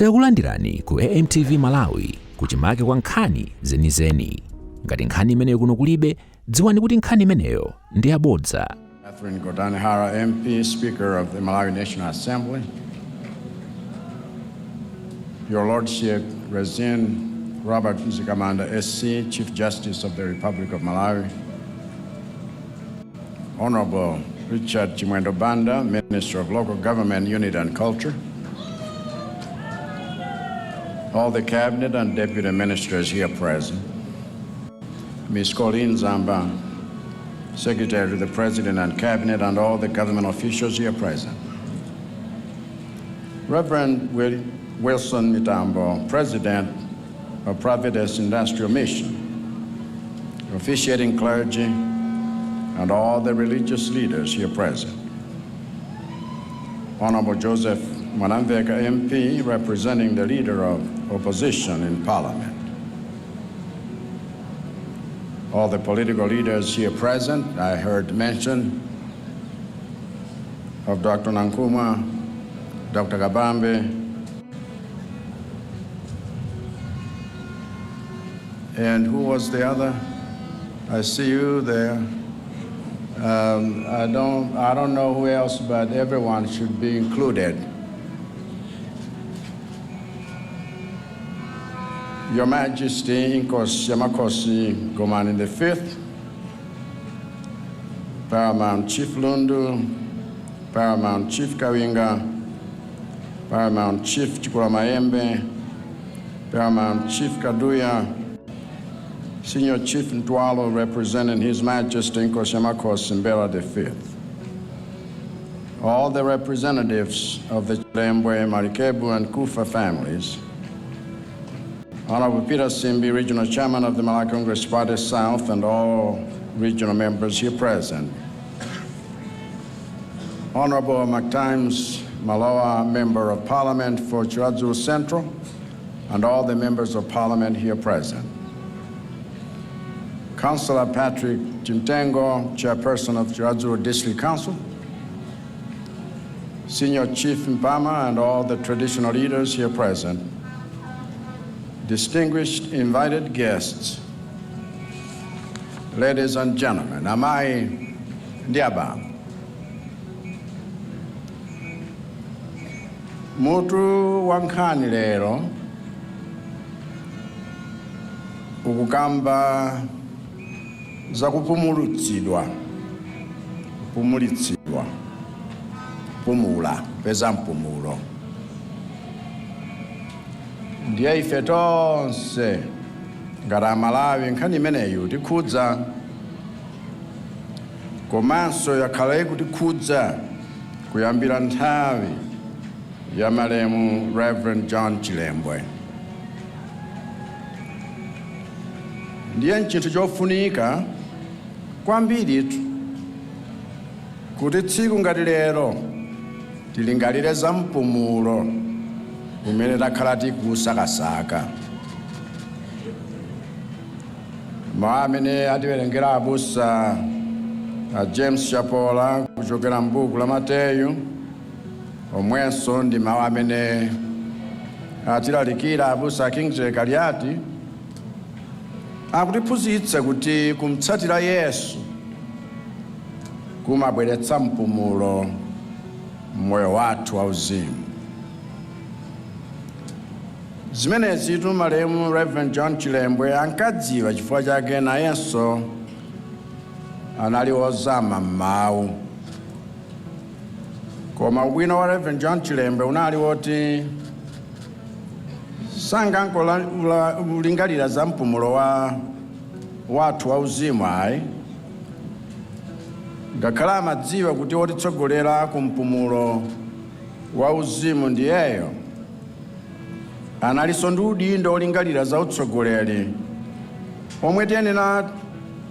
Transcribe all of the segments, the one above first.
Takulandirani ku AMTV Malawi kuchimake kwa nkhani zenizeni. Ngati nkhani imeneyo kuno kulibe, dziwani kuti nkhani imeneyo ndi yabodza. Catherine Gotani Hara, MP, Speaker of the Malawi National Assembly. Your Lordship, Rizine Robert Mzikamanda, SC, Chief Justice of the Republic of Malawi. Honorable Richard Chimwendo Banda, Minister of Local Government, Unity and Culture. All the Cabinet and Deputy Ministers here present. Ms. Colleen Zamba, Secretary to the President and Cabinet, and all the government officials here present. Reverend Wilson Mitambo, President of Providence Industrial Mission, officiating clergy, and all the religious leaders here present. Honorable Joseph Mwanamvekha, MP, representing the leader of opposition in Parliament. All the political leaders here present, I heard mention of Dr. Nankhumwa, Dr. Kabambe, and who was the other? I see you there. I don't know who else, but everyone should be included. Your Majesty, Inkosi ya Makosi Gomani V, Paramount Chief Lundu, Paramount Chief Kawinga, Paramount Chief Chikulamayembe, Paramount Chief Kaduya, Senior Chief Ntwalo, representing His Majesty Inkosi ya Makosi M'mbelwa V. All the representatives of the Chilembwe, Malikebu, and Kufa families, Honorable Peter Simbi, Regional Chairman of the Malawi Congress Party South, and all regional members here present. Honorable McTimes Maloa, Member of Parliament for Chiradzulu Central, and all the members of Parliament here present. Councillor Patrick Chimtengo, Chairperson of Chiradzulu District Council, Senior Chief Mpama, and all the traditional leaders here present, distinguished invited guests, ladies and gentlemen, amayi ndi abambo. Mutu wa nkhani lero ukukamba za kupumulitsidwa, kupumulitsidwa, pumula, peza mpumulo. Ndiye ife tonse ngati Amalawi nkhani imeneyi tikhudza, komanso yakhala ikutikhudza kuyambira nthawi ya malemu Reverend John Chilembwe. Ndiye nchinthu chofunika kwambiritu kuti tsiku ngati lero tilingalire za mpumulo umene takhala tikusakasaka. Mawu amene atiwerengera abusa a James Chapola kuchokera m'buku la Mateyu, omwenso ndi mawu amene atilalikira abusa Kingsley Kaliati, akutiphunzitsa kuti kumtsatira Yesu kumabweretsa mpumulo mmoyo wathu wauzimu. Zimenezi malemu Reverend John Chilembwe ankadziwa, chifukwa chake nayenso anali wozama m'mawu. Koma ubwino wa Reverend John Chilembwe unali woti sangangolingalira za mpumulo wa wathu wauzimu ayi, ngakhale amadziwa kuti wotitsogolera ku mpumulo wa uzimu ndiyeyo, analinso ndi udindo olingalira za utsogoleri omwe tiyenera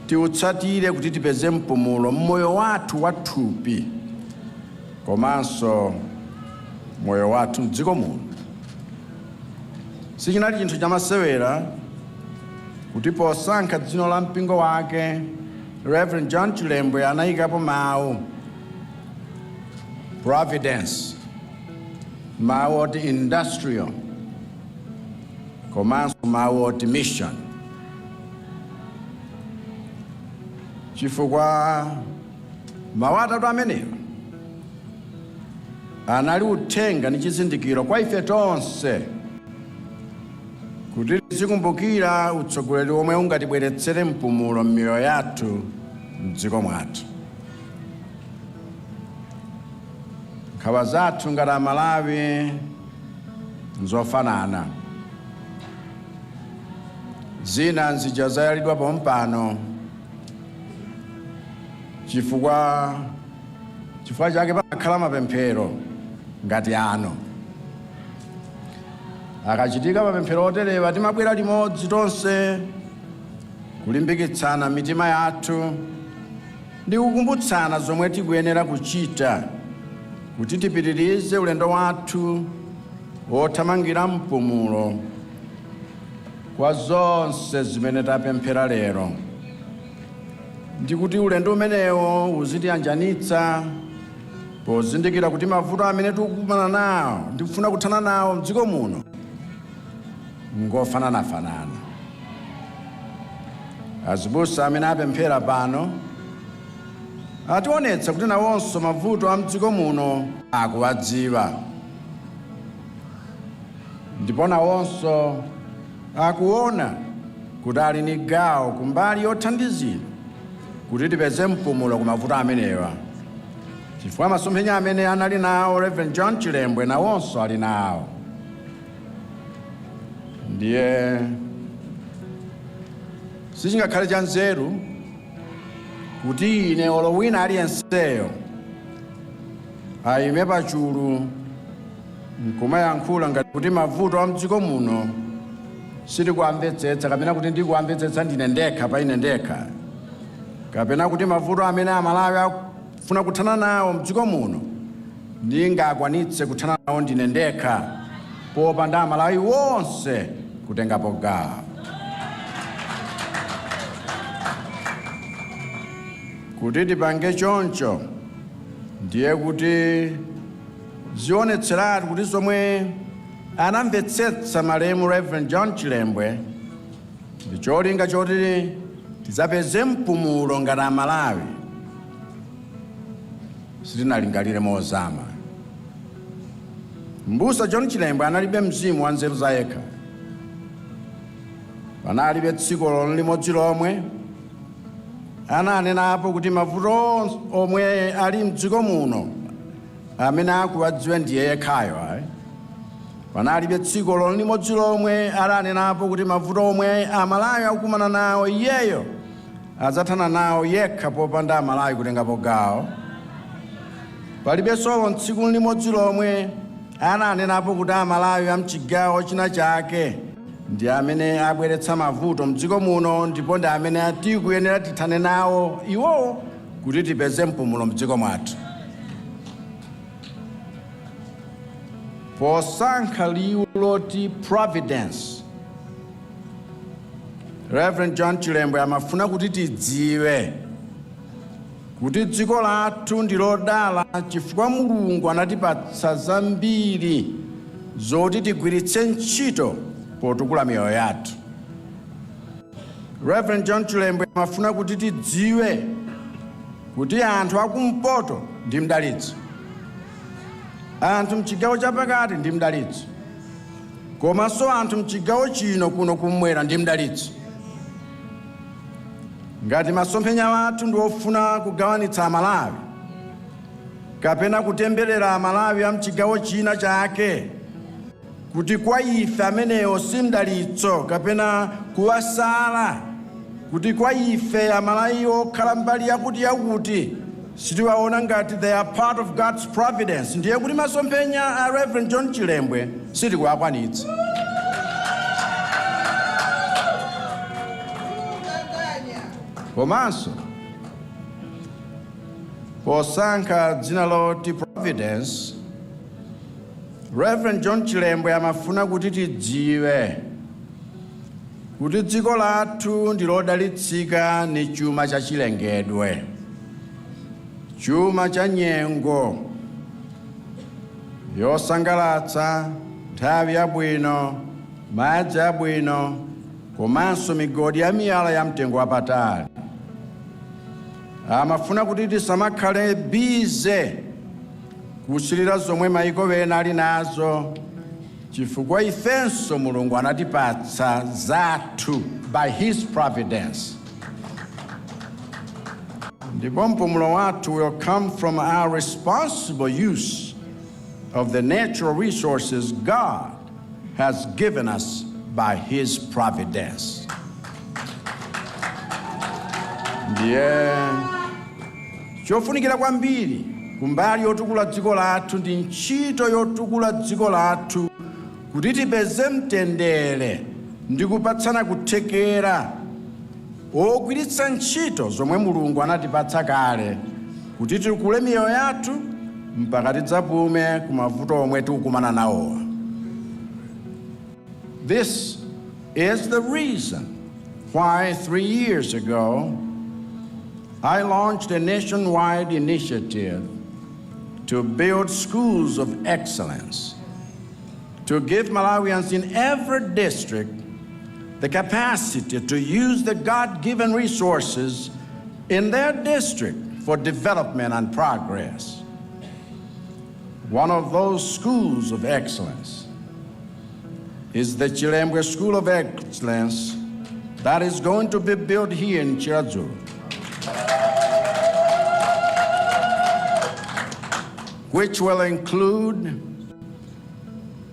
tiutsatire kuti tipeze mpumulo mmoyo wathu wa thupi komanso moyo wathu mdziko muno. Sichinali chinthu chamasewera kuti posankha dzina la mpingo wake, Reverend John Chilembwe anayikapo mawu Providence, mawu oti industrial. Komanso mawu oti mission, chifukwa mawu atatu amenewa anali uthenga ndi chizindikiro kwa ife tonse kuti tizikumbukira utsogoleri omwe ungatibweretsere mpumulo m'miyoyo yathu, mdziko mwathu. Nkhawa zathu ngati Amalawi nzofanana, zina nzija zayalidwa pompano. Chifukwa chake pamakhala mapemphero ngati ano. Akachitika mapemphero oterewa, timabwera limodzi tonse kulimbikitsana mitima yathu ndi kukumbutsana zomwe tikuyenera kuchita kuti tipitirize ulendo wathu wothamangira mpumulo kwa zonse zimene tapemphera lero, ndi kuti ulendo umenewo uzitiyanjanitsa, pozindikira kuti mavuto amene tikukumana nawo ndi kufuna kuthana nawo mdziko muno ngofananafanana. Azibusa amene apemphera pano ationetsa kuti nawonso mavuto a mdziko muno akuwadziwa, ndipo nawonso akuona kuti ali ni gawo kumbali yothandizira kuti tipeze mpumulo ku mavuto amenewa, chifukwa masomphenya amene anali nawo Reverend John Chilembwe nawonso ali nawo. Ndiye sichingakhale cha nzeru kuti ine olo wina aliyenseyo ayime pachulu nkumayankhula ngati kuti mavuto a mdziko muno sitikuamvetsetsa, kapena kuti ndikuamvetsetsa ndine ndekha pa ine ndekha, kapena kuti mavuto amene Amalawi akufuna kuthana nawo mdziko muno ndingakwanitse kuthana nawo ndine ndekha popanda Amalawi wonse kutengapo gawo. Kuti tipange choncho, ndiye kuti zionetseratu kuti zomwe anamvetsetsa malemu Reverend John Chilembwe ndi cholinga choti tidzapeze mpumulo ngati Amalawi sitinalingalire mozama. Mbusa John Chilembwe analibe mzimu wa nzeru zayekha. Panalibe tsiku limodzi lomwe ananenapo kuti mavuto omwe ali mdziko muno amene akuwadziwa ndiye yekhayo, ayi. Panalibe tsiku limodzi lomwe ananenapo kuti mavuto omwe Amalawi akukumana nawo iyeyo adzathana nawo yekha popanda Amalawi kutengapo gawo. Palibenso tsiku limodzi lomwe ananenapo kuti Amalawi amchigawo china chake ndi amene abweretsa mavuto mdziko muno, ndipo ndi amene tikuyenera tithane nawo iwowo kuti tipeze mpumulo mdziko mwathu. Posankha liwu loti providence, Reverend John Chilembwe amafuna kuti tidziwe kuti dziko lathu ndi lodala chifukwa Mulungu anatipatsa zambiri zoti tigwiritse ntchito potukula miyoyo yathu. Reverend John Chilembwe amafuna kuti tidziwe kuti anthu akumpoto ndi mdalitso, anthu mchigawo chapakati ndi mdalitso, komanso anthu mchigawo chino kuno kumwera ndi mdalitso. Ngati masomphenya athu ndi ofuna kugawanitsa Amalawi kapena kutemberera Amalawi a mchigawo china chake kuti kwa ife amenewo si mdalitso, kapena kuwasala kuti kwa ife Amalawi okhala mbali yakuti yakuti sitiwaona ngati they are part of God's providence, ndiye kuti masomphenya a Reverend John Chilembwe sitikuwakwanitsa. Komanso posankha dzina loti Providence, Reverend John Chilembwe amafuna kuti tidziwe kuti dziko lathu ndi lodalitsika ni chuma cha chilengedwe, chuma cha nyengo yosangalatsa, nthawi yabwino. Madzi abwino komanso migodi ya miyala ya mtengo wapatali. Amafuna kuti tisamakhale busy kusilira zomwe maiko ena ali nazo, chifukwa ifenso Mulungu anatipatsa zathu by His providence. Ndipo mpumulo wathu will come from our responsible use of the natural resources God has given us by His providence. Ndiye chofunikira kwambiri kumbali yotukula dziko lathu ndi ntchito yotukula dziko lathu kuti tipeze mtendere ndi kupatsana kuthekera ogwiritsa ntchito zomwe Mulungu anatipatsa kale kuti tikule miyoyo yathu mpaka tidzapume ku mavuto omwe tikukumana nawowa. This is the reason why 3 years ago I launched a nationwide initiative to build schools of excellence, to give Malawians in every district the capacity to use the God given resources in their district for development and progress. One of those schools of excellence is the Chilembwe School of Excellence that is going to be built here in Chiradzulu, which will include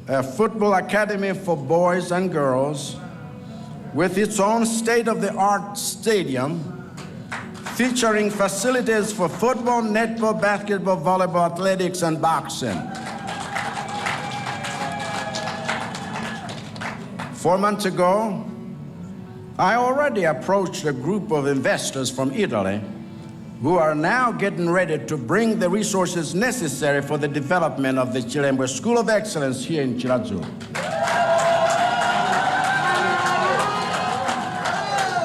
a football academy for boys and girls with its own state of the art stadium featuring facilities for football, netball, basketball, volleyball, athletics, and boxing. 4 months ago, I already approached a group of investors from Italy who are now getting ready to bring the resources necessary for the development of the Chilembwe School of Excellence here in Chiradzulu.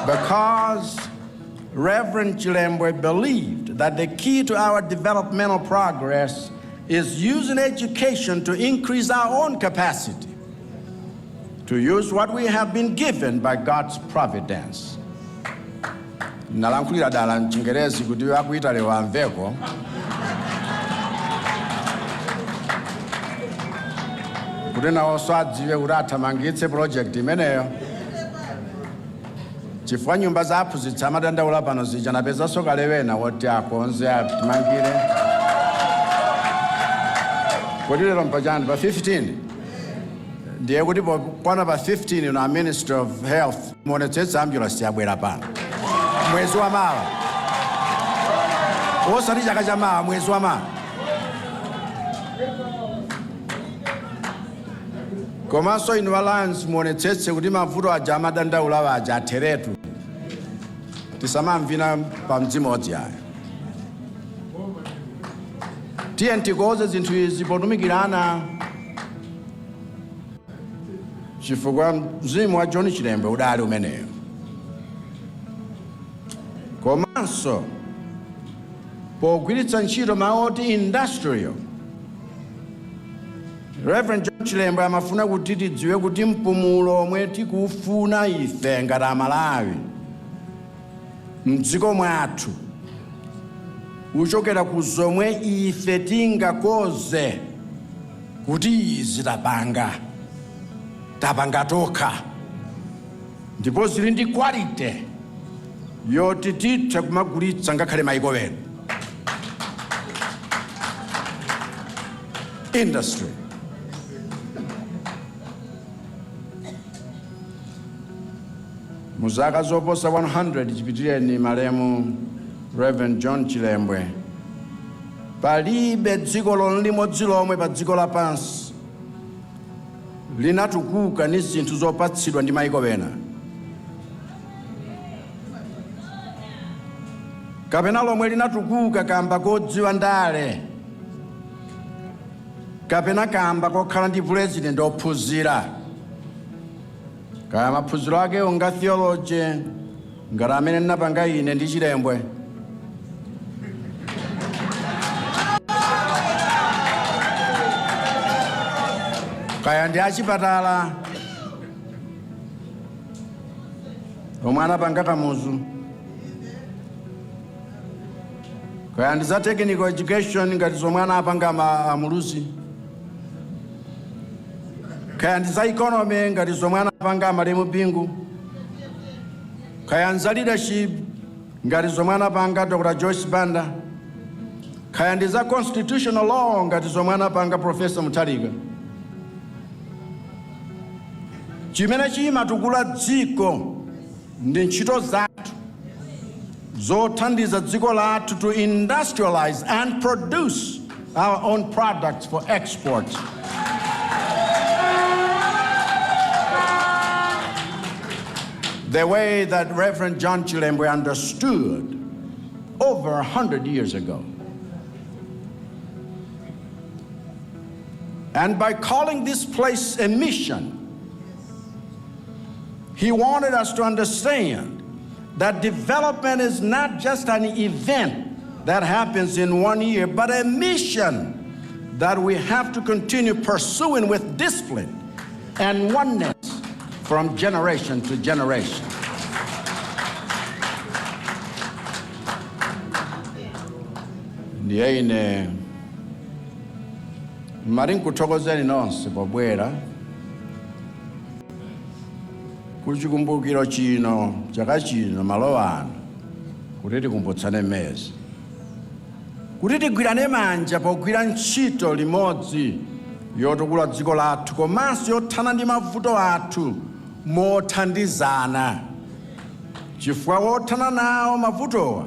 Because Reverend Chilembwe believed that the key to our developmental progress is using education to increase our own capacity to use what we have been given by God's providence. Nalankhulira dala mchingerezi kuti aku Italy wamveko, kuti nawonso adziwe kuti athamangitse project imeneyo, chifukwa nyumba za aphunzitsi amadandaula pano zija napezanso kale wena woti akonze, atimangire. Kuti lero mpachani? Pa 15. Ndiye kuti pokwana pa 15 na Minister of Health muonetsetse ambulance yabwera pano mwezi wa mawa, osati chaka cha mawa, mwezi wa mawa. Komanso inu Alliance, muonetsetse kuti mavuto aja amadandaula aja atheretu, tisamamvina pa mdzimodzi ayo. Tiye tikoze zinthu izi potumikirana, chifukwa mzimu wa John Chilembwe udali umeneyo. Komanso pogwiritsa ntchito mawu oti industrial, Reverend John Chilembwe amafuna kuti tidziwe kuti mpumulo omwe tikufuna ife ngati Amalawi mdziko mwathu uchokera ku zomwe ife tingakoze kuti izi tapanga, tapanga tokha, ndipo zili ndi quality yoti tithe kumagulitsa ngakhale maiko ena. Industry. Mu zaka zoposa 100 chipitireni malemu Reverend John Chilembwe, palibe dziko limodzi lomwe pa dziko lapansi linatukuka ni zinthu zopatsidwa ndi maiko ena, kapena lomwe linatukuka kamba kodziwa ndale, kapena kamba kokhala ndi purezidenti ophunzira, kaya maphunziro ake onga theology ngati amene ndinapanga ine ndi Chilembwe, kaya ndi achipatala. Omwe anapanga Kamuzu, kaya ndi za technical education ngati zomwe anapanga Amuluzi, kaya ndi za economy ngati zomwe anapanga Malemu Bingu, kaya ndi za leadership ngati zomwe anapanga Dr. Joyce Banda, kaya ndi za constitutional law ngati zomwe anapanga Professor Mutharika. Chimene chimatukula dziko ndi ntchito zathu zothandiza dziko lathu to industrialize and produce our own products for export. The way that Reverend John Chilembwe understood over 100 years ago. And by calling this place a mission, he wanted us to understand that development is not just an event that happens in one year, but a mission that we have to continue pursuing with discipline and oneness from generation to generation. Ndiye ine ndimati nkuthokozeni nonse pobwera kuchikumbukiro chino chaka chino, malo ano, kuti tikumbutsane mezi, kuti tigwirane manja pogwira ntchito limodzi yotukula dziko lathu komanso yothana ndi mavuto athu mothandizana, chifukwa wothana nawo mavutowa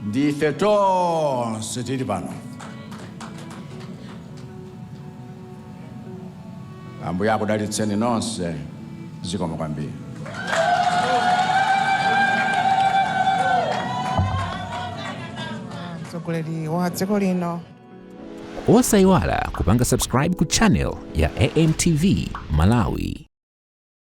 ndife tonse tili pano. Ambuye akudalitseni nonse. Zikomo kwambiri. Mtsogoleri wa dziko lino. Osayiwala kupanga subscribe ku channel ya AMTV Malawi.